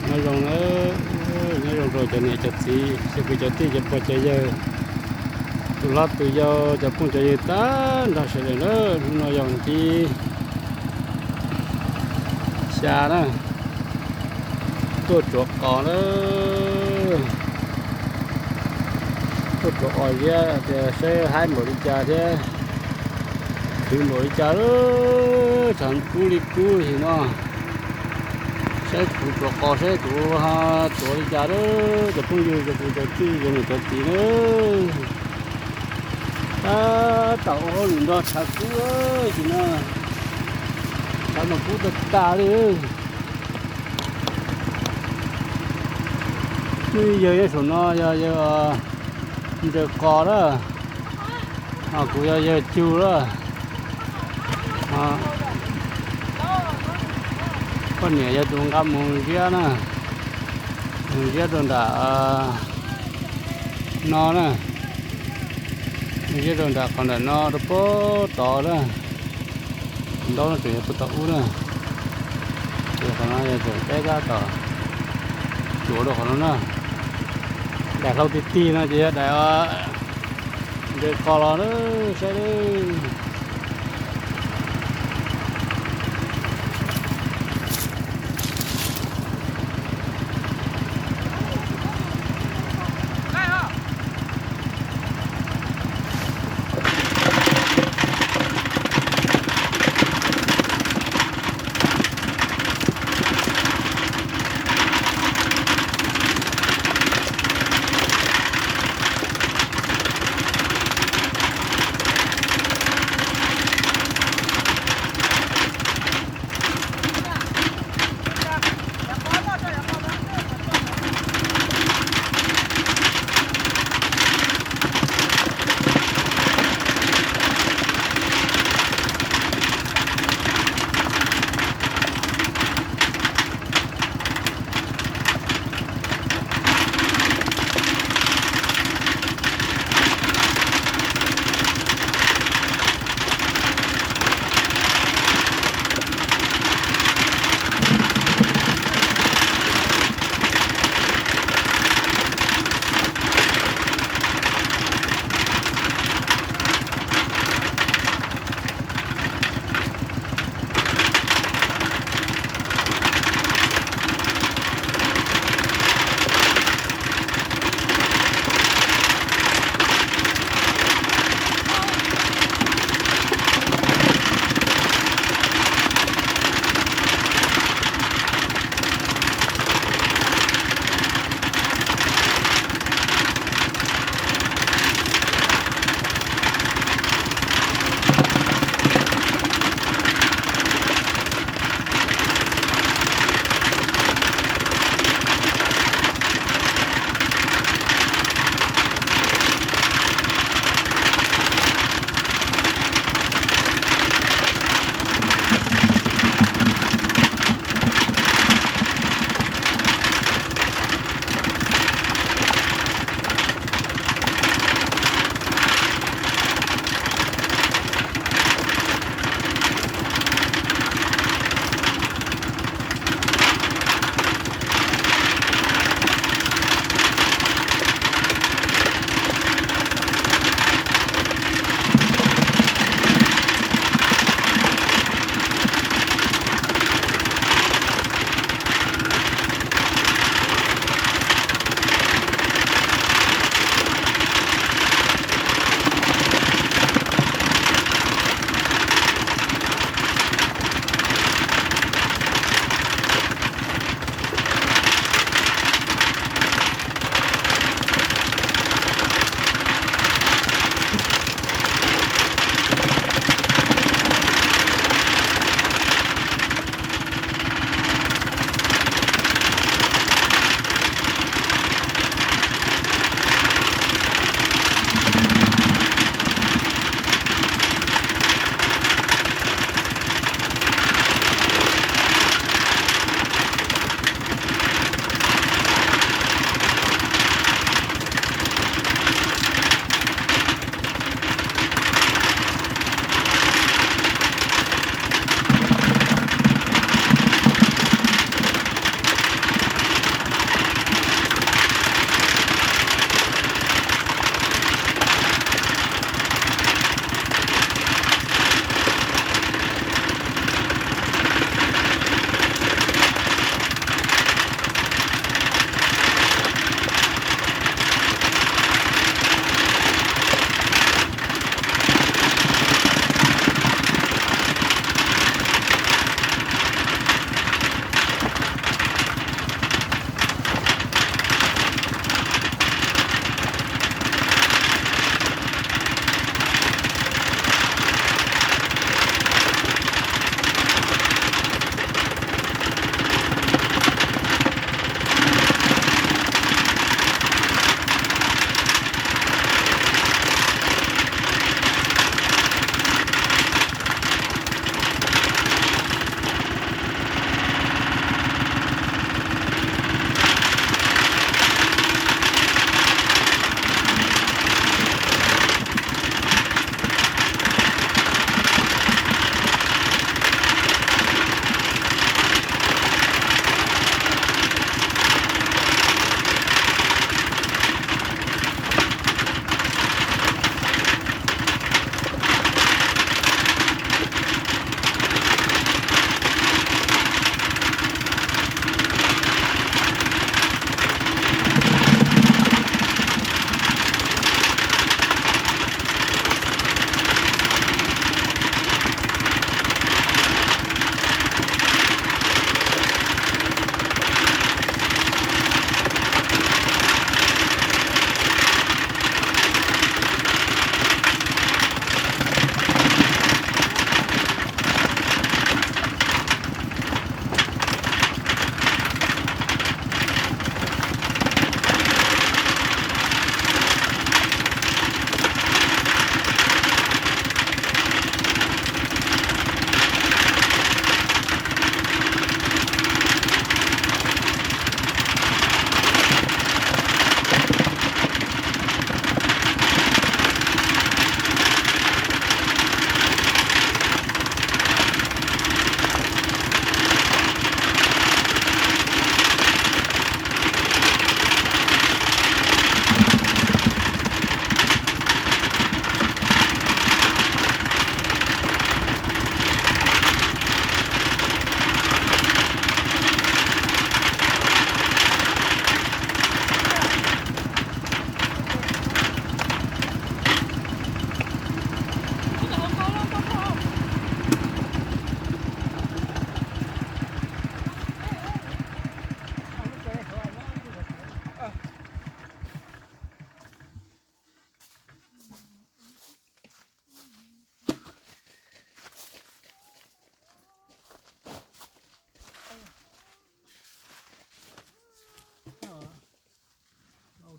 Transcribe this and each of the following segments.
Nyob zoo na, nyob zoo rau cov niam cov txiv, cov kwv cov tij, cov pog cov yawg, tus hlob tus yau, cov phooj cov ywg tag nrho sawv daws na. Hnub no yog hnub tim xya na, tuaj tsuav qos na, tuaj tsuav qos ziab tias saib haib npaum li cas thiab khwv npaum li cas lawm, tshav kub li kub li no. Saib kuv tsuav qos, saib kuv tsuav li cas lawm, cov phooj ywg, cov kwv cov tij, cov niam cov txiv na. Tab tom ua hauj lwm nrog tshav kub tim no, tshav mas kub tag tag li. Yawg nyob saum no yog yawg ntsaws qos lawm, ho kuv yog yawg cug lawm. Poj niam yog tus nqa mus ziab na, mus ziab rau nram no na, mus ziab rau nram qhov nram no rau puag tod na. Ntaub no tseem yog puag tom ub na, ces qhov no yog tseem peb tab tom tsuav rau qhov no na. Daim hlau tig tig no ces yog daim ntsaws qos los na, saib na.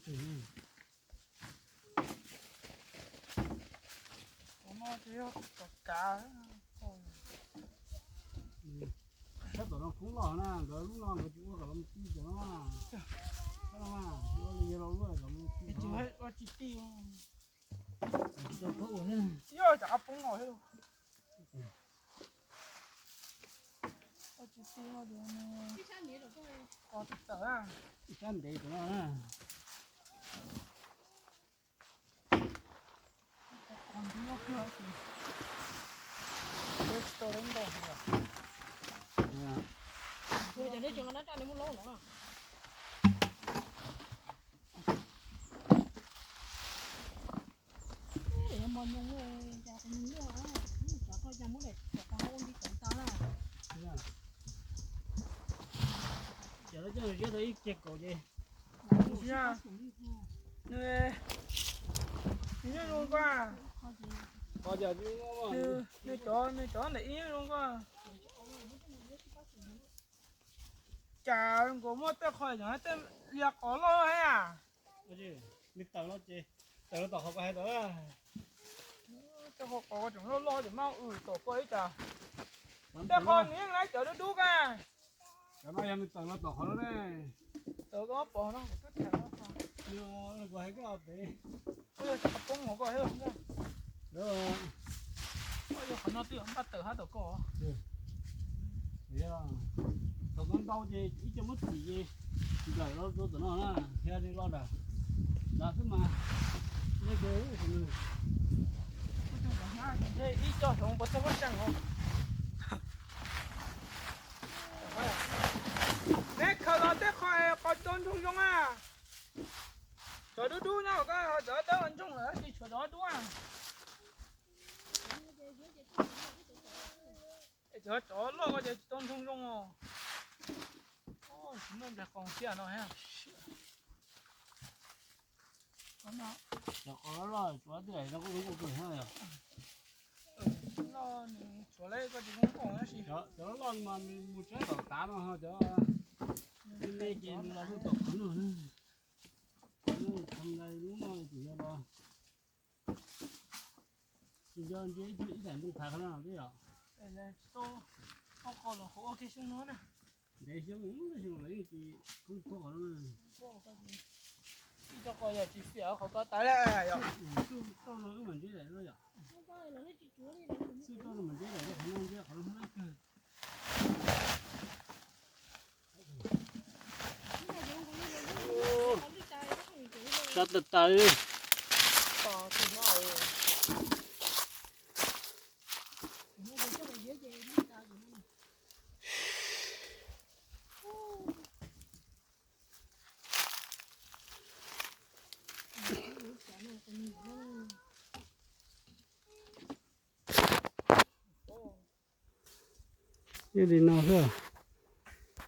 Tus no ces yog tom kav. Sab tom no khoob loj na, nkawd lub no nkawd tsis ua kom los mus ti cov no. Sab no mas tsis ua li yog los luaj kom mus ti. Ua tsis ti. Yog cov qab poob no thiab. Ua tsis ti no ces qos tawm tawm na. Sab ntev cov no na. Cov no coj ziab tau ib ce kaum ces. Nws, nws nyob zoo koj. Nws cov, nws cov ntawm ib nyob zoo koj. Cas nkaus muaj tej qho cov tej lias qos loj thiab. Nws tawm los ces tawm los tom qhov koj hais ntawd. Tej qho koj tseem loj loj ces maj ua tom koj ib tsam. Tej qho nws yeej laib cov dub dub koj. Cov no yog nws tawm los tom qhov no ne. Tawm koj pom no. Kuv hais koj pem. Yog cov qhov poob hauv koj thiab. Yog qhov no twb yog npaj tawm hab tom koj. Thaum koj ntau ces ib co muab txim ces nplawm los rau tom no na, thiab li los nram no xwb mas. Ib co hloov puas txog muab tsees os. Neb khaws los tej qho qos tsis tau ntsoog zoo a. Cov dub dub nyob koj, cov dawb ntsoog lawm tsis tshuav cov dub a. Cov, cov loj ko ces tsis tau ntsoog zoo os. Tsis muaj nplaig qos xiab no thiab. Cov qos loj loj tsuav tej no kuj zoo nkauj kawg thiab yom. Loj, tshuav lawm koj tsis zoo nkauj tab sis. Cov loj loj mas nws mus tsheb tom tav no, cov me me ces nws los rau tom qhov no. Qhov no thaum nqaij lub no ces yog los tsis nco ntsia ib daim nplooj thav qhov no thiab yom. Tsis tau, qhov qos los qhov ua kiag xyoo no na. Ntev xyoo, xyoo lawv yeej tsis kub qhov no. Ib co qos yog tsis xiam qhov ko tas lawm yom. Toj no wb mam ntsib daim no yom. Xwb toj no mam ntsib daim no, qhov no ntsib qhov no hlab kawg. Sab tawg tawg. Ib li no xwb.